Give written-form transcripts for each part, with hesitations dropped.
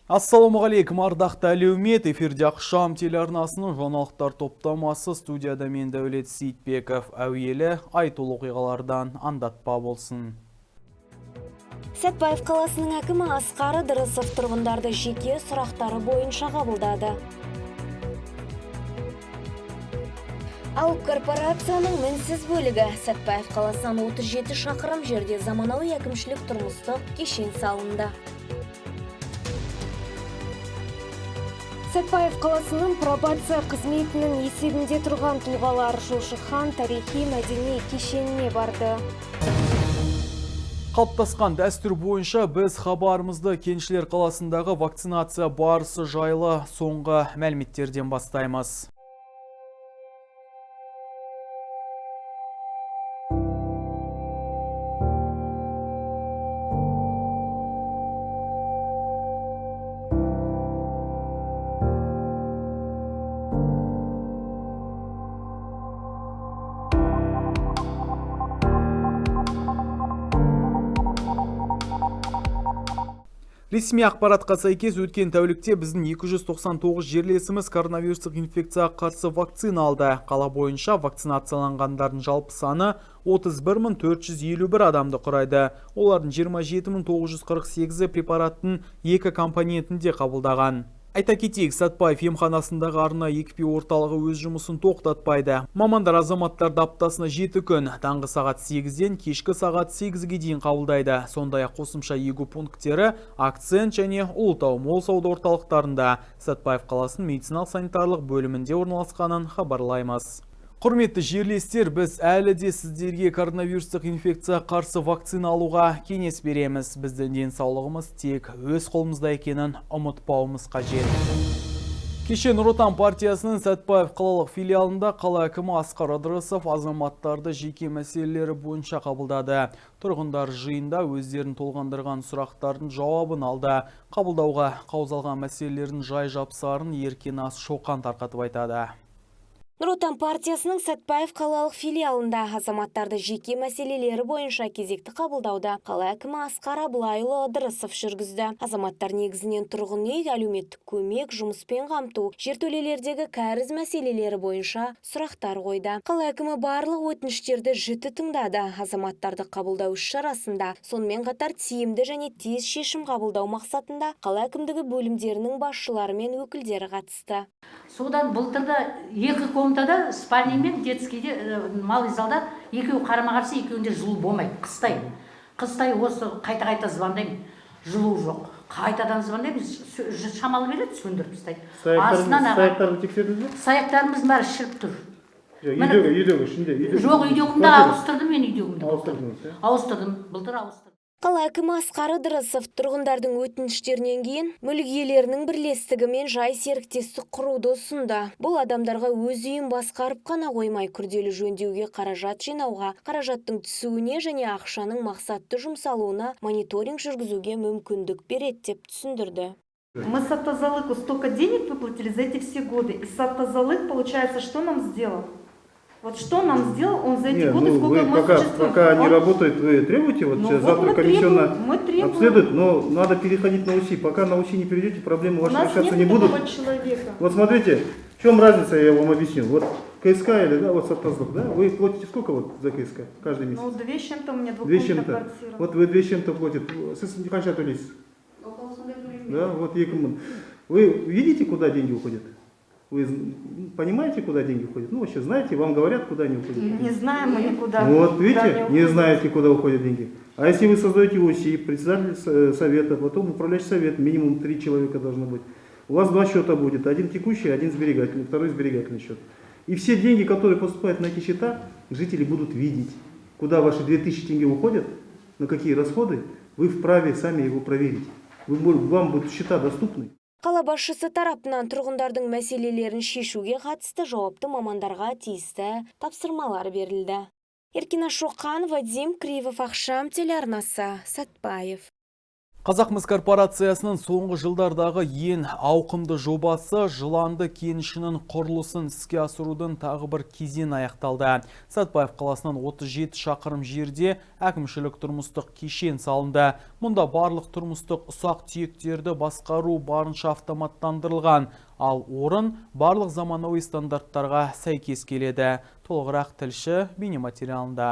Ассалаумағалейкум, ардақты әлеумет! Эфирде Ақшам телеарнасының жаңалықтар топтамасы, студияда мен, Дәулет Сейітбеков. Әуелі айтулы оқиғалардан аңдатпа болсын. Сәтбаев қаласының әкімі Асқар Ыдырысов тұрғындарды жеке сұрақтары бойынша қабылдады. Алып корпорацияның мінсіз бөлігі: Сәтбаев қаласынан 37 шақырым жерде заманауи әкімшілік тұрмыстық кешен салынды. Сәтбаев қаласының пробация қызметінің есебінде тұрған тұлғалар Жошы хан тарихи мәдени кешеніне барды. Қалыптасқан дәстүр бойынша біз хабарымызды Кеншілер қаласындағы вакцинация барысы жайлы соңғы мәліметтерден бастаймыз. Ресми ақпаратқа сәйкес, өткен тәулікте біздің 299 жерлесіміз коронавирустық инфекцияға қарсы вакцина алды. Қала бойынша вакцинацияланғандардың жалпы саны 31 451 адамды құрайды. Олардың 27 948-і препараттың екі компонентін де қабылдаған. Айта кетейік, Сәтбаев емханасындағы арнайы екпе орталығы өз жұмысын тоқтатпайды. Мамандар азаматтарды аптасына 7 күн, таңғы сағат 8-ден кешкі сағат 8-ге дейін қабылдайды. Сондай-ақ қосымша егу пункттері Акцент және Ұлытау Молл сауда орталықтарында, Сәтбаев қаласының медициналық-санитарлық бөлімінде орналасқанын хабарлаймыз. Құрметті жерлестер, біз әлі де сіздерге коронавирустық инфекцияға қарсы вакцина алуға кеңес береміз. Біздің денсаулығымыз тек өз қолымызда екенін ұмытпауымыз қажет. Кеше Нұр Отан партиясының Сәтбаев қалалық филиалында қала әкімі Асқар Ыдырысов азаматтарды жеке мәселелері бойынша қабылдады. Тұрғындар жиында өздерін толғандырған сұрақтардың жауабын алды. Қабылдауға қаузалған мәселелердің жай жапсарын Еркеназ Шоқан тарқатып айтады. Нұр Отан партиясының Сәтбаев қалалық филиалында азаматтарды жеке мәселелері бойынша кезекті қабылдауды қала әкімі Асқар Абылайұлы Ыдырысов жүргізді. Азаматтар негізінен тұрғын үй, әлеуметтік көмек, жұмыспен қамту, жертөлелердегі кәріз мәселелері бойынша сұрақтар қойды. Қала әкімі барлық өтініштерді жіті тыңдады. Азаматтарды қабылдау іс-шарасында сонымен қатар тиімді және тез шешім қабылдау мақсатында қала әкімдігі бөлімдерінің басшылары мен өкілдері қатысты. Содан былтырда екі комнатада, спальный мен детскийде, малый залда екеуі қарама қарсы, екеуінде жылу болмайды қыстай. Қыстай осы қайта қайта звондаймын, жылу жоқ. Қайтадан звондаймын, шамалы береді, сөндіріп тастайды. Астынан ағады. Стояктарды тексердіңіз бе? Стояктарымыздың бәрі шіріп тұр. Жоқ, Міне. Үйдегі, ішінде, үйдегі. Жоқ, үйдегімді Квартира. ауыстырдым мен үйдегімді. Ауыстырдыңыз, иә? Ауыстырдым, былтыр ауыстырдым. Қала әкімі Асқар Ыдырысов тұрғындардың өтініштерінен кейін мүлік иелерінің бірлестігі мен жай серіктестік құруды ұсынды. Бұл адамдарға өз үйін басқарып қана қоймай, күрделі жөндеуге қаражат жинауға, қаражаттың түсуіне және ақшаның мақсатты жұмсалуына мониторинг жүргізуге мүмкіндік береді деп түсіндірді. Мы Сат-Тазалыку столько денег выплатили за эти все годы. И Сат-Тазалык, получается, что нам сделал? Вот что нам сделал он за эти Не, годы, ну, сколько вы мы пока, существуем? Пока не работает, вы требуете, вот Ну сейчас вот завтра мы комиссионно требуем, мы требуем. обследуют, но надо переходить на УСИ. Пока на УСИ не перейдете, проблемы У ваши нас решаться нет не будут. такого человека. Вот смотрите, в чем разница, я вам объясню. Вот КСК или, да, вот Сат-Тазалык, да, вы платите сколько вот за КСК каждый месяц? Ну, две с чем-то у меня Две с двухкомнатная чем-то. квартира. Вот вы две с чем-то платите. Сіз қанша төлейсіз? Да, вот 2000. Вы видите, куда деньги уходят? Вы понимаете, куда деньги уходят? Ну, вообще знаете, вам говорят, куда они уходят? Не знаем мы никуда. Вот, куда видите, они не уходят. Знаете, куда уходят деньги. А если вы создаете ОСИ, председатель совета, потом управляющий совет, минимум три человека должно быть. У вас два счета будет, один текущий, один сберегательный, второй сберегательный счет. И все деньги, которые поступают на эти счета, жители будут видеть, куда ваши 2000 тенге уходят, на какие расходы, вы вправе сами его проверить. Вам будут счета доступны. Қала басшысы тарапынан тұрғындардың мәселелерін шешуге қатысты жауапты мамандарға тиісті тапсырмалар берілді. Еркина Шоқан, Вадим Кривов, Ақшам телеарнасы, Сәтбаев. Қазақмыс корпорациясының соңғы жылдардағы ең ауқымды жобасы Жыланды кенішінің құрылысын іске асырудың тағы бір кезеңі аяқталды. Сәтбаев қаласынан 37 шақырым жерде әкімшілік тұрмыстық кешен салынды. Мұнда барлық тұрмыстық ұсақ түйектерді басқару барынша автоматтандырылған, ал орын барлық заманауи стандарттарға сәйкес келеді. Толығырақ тілші бейнематериалында.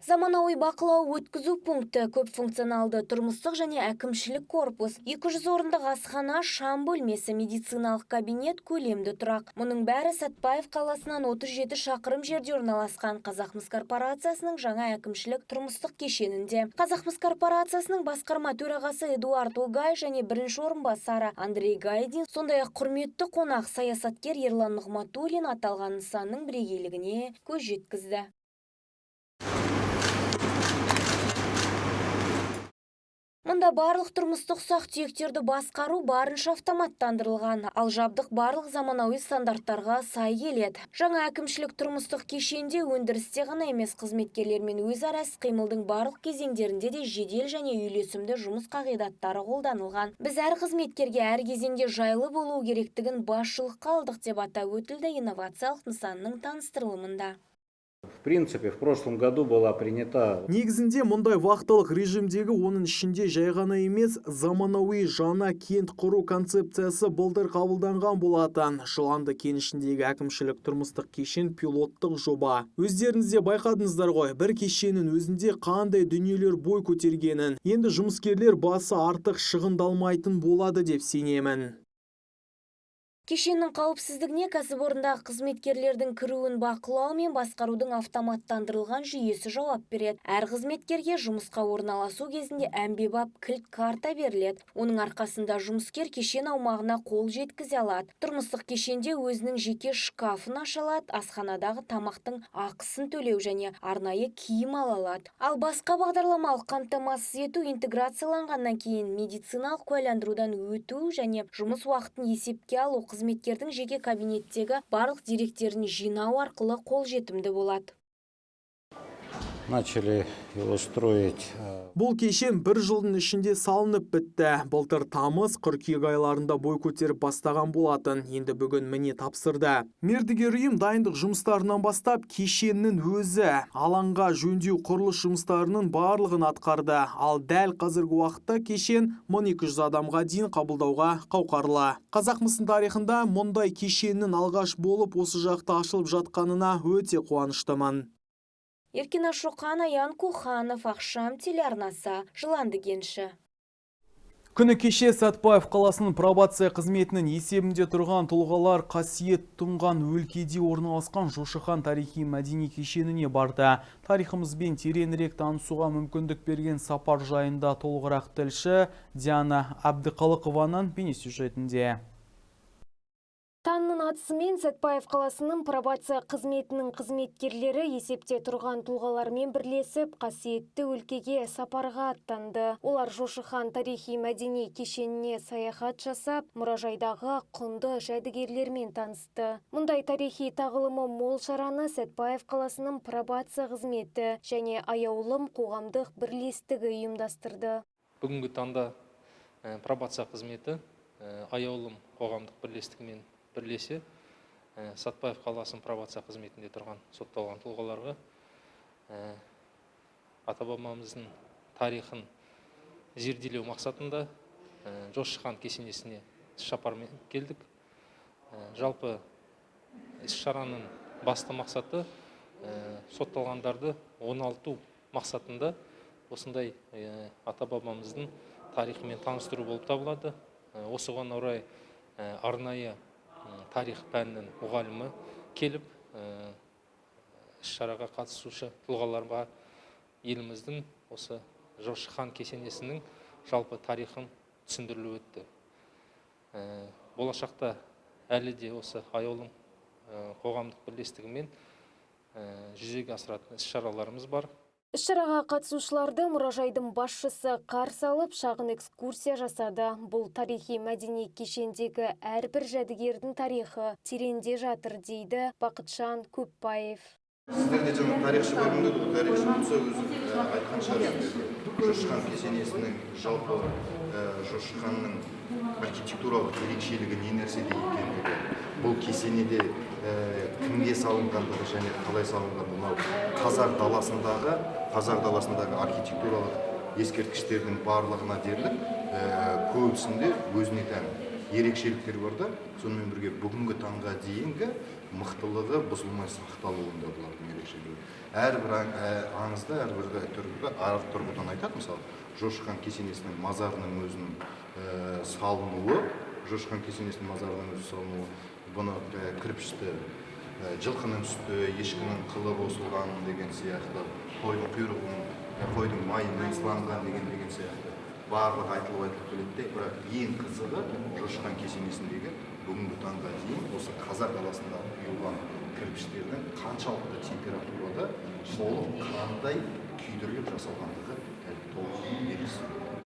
Заманауи бақылау өткізу пункті, көп функционалды тұрмыстық және әкімшілік корпус, 200 орындық асхана, шам бөлмесі, медициналық кабинет, көлемді тұрақ. Мұның бәрі Сәтбаев қаласынан 37 шақырым жерде орналасқан Қазақмыс корпорациясының жаңа әкімшілік тұрмыстық кешенінде. Қазақмыс корпорациясының басқарма төрағасы Эдуард Огай және бірінші орынбасары Андрей Гайдин, сондай-ақ құрметті қонақ саясаткер Ерлан Нығматулин аталған нысанның бірегейлігіне көз жеткізді. Мұнда барлық тұрмыстық ұсақ түйектерді басқару барынша автоматтандырылған, ал жабдық барлық заманауи стандарттарға сай келеді. Жаңа әкімшілік тұрмыстық кешенде өндірісте ғана емес, қызметкерлермен өзара іс-қимылдың барлық кезеңдерінде де жедел және үйлесімді жұмыс қағидаттары қолданылған. Біз әр қызметкерге әр кезеңде жайлы болуы керектігін басшылыққа алдық, деп атап өтілді инновациялық нысанның таныстырылымында. В принципе, в прошлом году была принята Негізінде мұндай вахталық режимдегі, оның ішінде жай ғана емес, заманауи жаңа кент құру концепциясы былтыр қабылданған болатын. Жыланды кенішіндегі әкімшілік тұрмыстық кешен пилоттық жоба. Өздеріңіз де байқадыңыздар ғой, бір кешеннің өзінде қандай дүниелер бой көтергенін. Енді жұмыскерлер басы артық шығындалмайтын болады деп сенемін. Кешеннің қауіпсіздігіне кәсіпорындағы қызметкерлердің кіруін бақылау мен басқарудың автоматтандырылған жүйесі жауап береді. Әр қызметкерге жұмысқа орналасу кезінде әмбебап кілт карта беріледі. Оның арқасында жұмыскер кешен аумағына қол жеткізе алады. Тұрмыстық кешенде өзінің жеке шкафын аша алады, асханадағы тамақтың ақысын төлеу және арнайы киім ала алады. Ал басқа бағдарламалық қамтамасыз ету интеграцияланғаннан кейін медициналық куәландырудан өту және жұмыс уақытын есепке алу қызметкердің жеке кабинеттегі барлық деректерін жинау арқылы қолжетімді болады. Начали его строить Бұл кешен бір жылдың ішінде салынып бітті. Былтыр тамыз, қыркүйек айларында бой көтеріп бастаған болатын. Енді бүгін міне тапсырды. Мердігер ұйым дайындық жұмыстарынан бастап кешеннің өзі, алаңға жөндеу құрылыс жұмыстарының барлығын атқарды. Ал дәл қазіргі уақытта кешен 1200 адамға дейін қабылдауға қауқарлы. Қазақмыстың тарихында мұндай кешеннің алғаш болып осы жақта ашылып жатқанына өте қуаныштымын. Еркина Шоқан, Аян Куханов, Ақшам телеарнасы, Жыланды кеніші. Күні кеше Сәтбаев қаласының пробация қызметінің есебінде тұрған тұлғалар қасиет тұнған өлкеде орналасқан Жошыхан тарихи мәдени кешеніне барды. Тарихымызбен тереңірек танысуға мүмкіндік берген сапар жайында толығырақ тілші Диана Әбдіқалықованың бейнесюжетінде. Таңның атысымен Сәтбаев қаласының пробация қызметінің қызметкерлері есепте тұрған тұлғалармен бірлесіп, қасиетті өлкеге сапарға аттанды. Олар Жошыхан тарихи мәдени кешеніне саяхат жасап, мұражайдағы құнды жәдігерлермен танысты. Мұндай тарихи тағылымы мол шараны Сәтбаев қаласының пробация қызметі және Аяулым қоғамдық бірлестігі ұйымдастырды. Бүгінгі таңда пробация қызметі Аяулым қоғамдық бірлестігімен бірлесе Сәтбаев қаласының пробация қызметінде тұрған сотталған тұлғаларға ата бабамыздың тарихын зерделеу мақсатында Жошыхан кесенесіне іс шапармен келдік. Жалпы іс шараның басты мақсаты сотталғандарды оңалту мақсатында осындай ата бабамыздың тарихымен таныстыру болып табылады. Осыған орай арнайы тарих пәнінің мұғалімі келіп, іс шараға қатысушы тұлғаларға еліміздің осы Жошыхан кесенесінің жалпы тарихын түсіндіріліп өтті. Болашақта әлі де осы Аяулым қоғамдық бірлестігімен жүзеге асыратын іс шараларымыз бар. Іс-шараға қатысушыларды мұражайдың басшысы қарсы алып, шағын экскурсия жасады. Бұл тарихи мәдени кешендегі әрбір жәдігердің тарихы тереңде жатыр, дейді Бақытжан Көпбаев. Сіздерде жаңа тарихшы бар деді ғой, тарихшы болса, өзі айтқан шығар сіздерге. Жошы хан кесенесінің, жалпы Жошы ханның архитектуралық ерекшелігі не нәрседе екендігі, бұл кесенеде кімге салынғандығы және қалай салынғандығы. Мынау қазақ даласындағы архитектуралық ескерткіштердің барлығына дерлік көбісінде өзіне тән ерекшеліктер бар да, сонымен бірге бүгінгі таңға дейінгі мықтылығы бұзылмай сақталуында бұлардың ерекшелігі. Әрбір аңызда, әрбір тұрғыда, әр тұрғыдан айтады. Мысалы, Жошы хан кесенесінің мазарының өзінің салынуы, Жошы хан кесенесінің мазарының өзі салынуы, бұны кірпішті жылқының сүті, ешкінің қылы қосылған деген сияқты, қойдың құйрығының, қойдың майымен сыланған деген сияқты барлығы айтылып айтылып келеді де. Бірақ ең қызығы, Жошы хан кесенесіндегі бүгінгі таңға дейін осы қазақ даласында құйылған кірпіштердің қаншалықты температурада, толық қандай күйдіріліп жасалғандығы әлі толық белгісіз.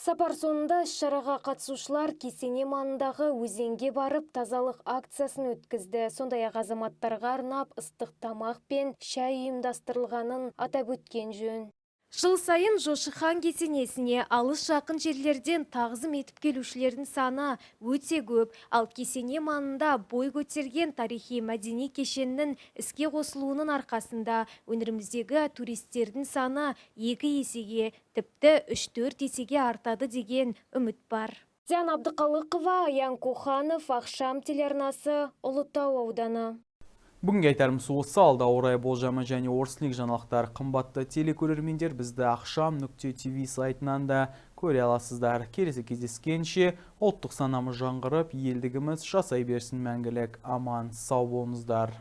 Сапар соңында іс-шараға қатысушылар кесене маңындағы өзенге барып, тазалық акциясын өткізді. Сондай-ақ азаматтарға арнап ыстық тамақ пен шай ұйымдастырылғанын атап өткен жөн. Жыл сайын Жошы хан кесенесіне алыс жақын жерлерден тағзым етіп келушілердің саны өте көп. Ал кесене маңында бой көтерген тарихи мәдени кешеннің іске қосылуының арқасында өңіріміздегі туристердің саны 2 есеге, тіпті 3-4 есеге артады деген үміт бар. Диана Абдықалықова, Аян Коханов, Ақшам телеарнасы, Ұлытау ауданы. Бүгінге айтарымыз осы. Алда орай болжамы және орыс тіліндегі жаңалықтар. Қымбатты телекөрермендер, бізді ақшам.тв сайтынан да көре аласыздар. Келесі кездескенше, ұлттық санамыз жаңғырып, елдігіміз жасай берсін мәңгілік. Аман сау болыңыздар.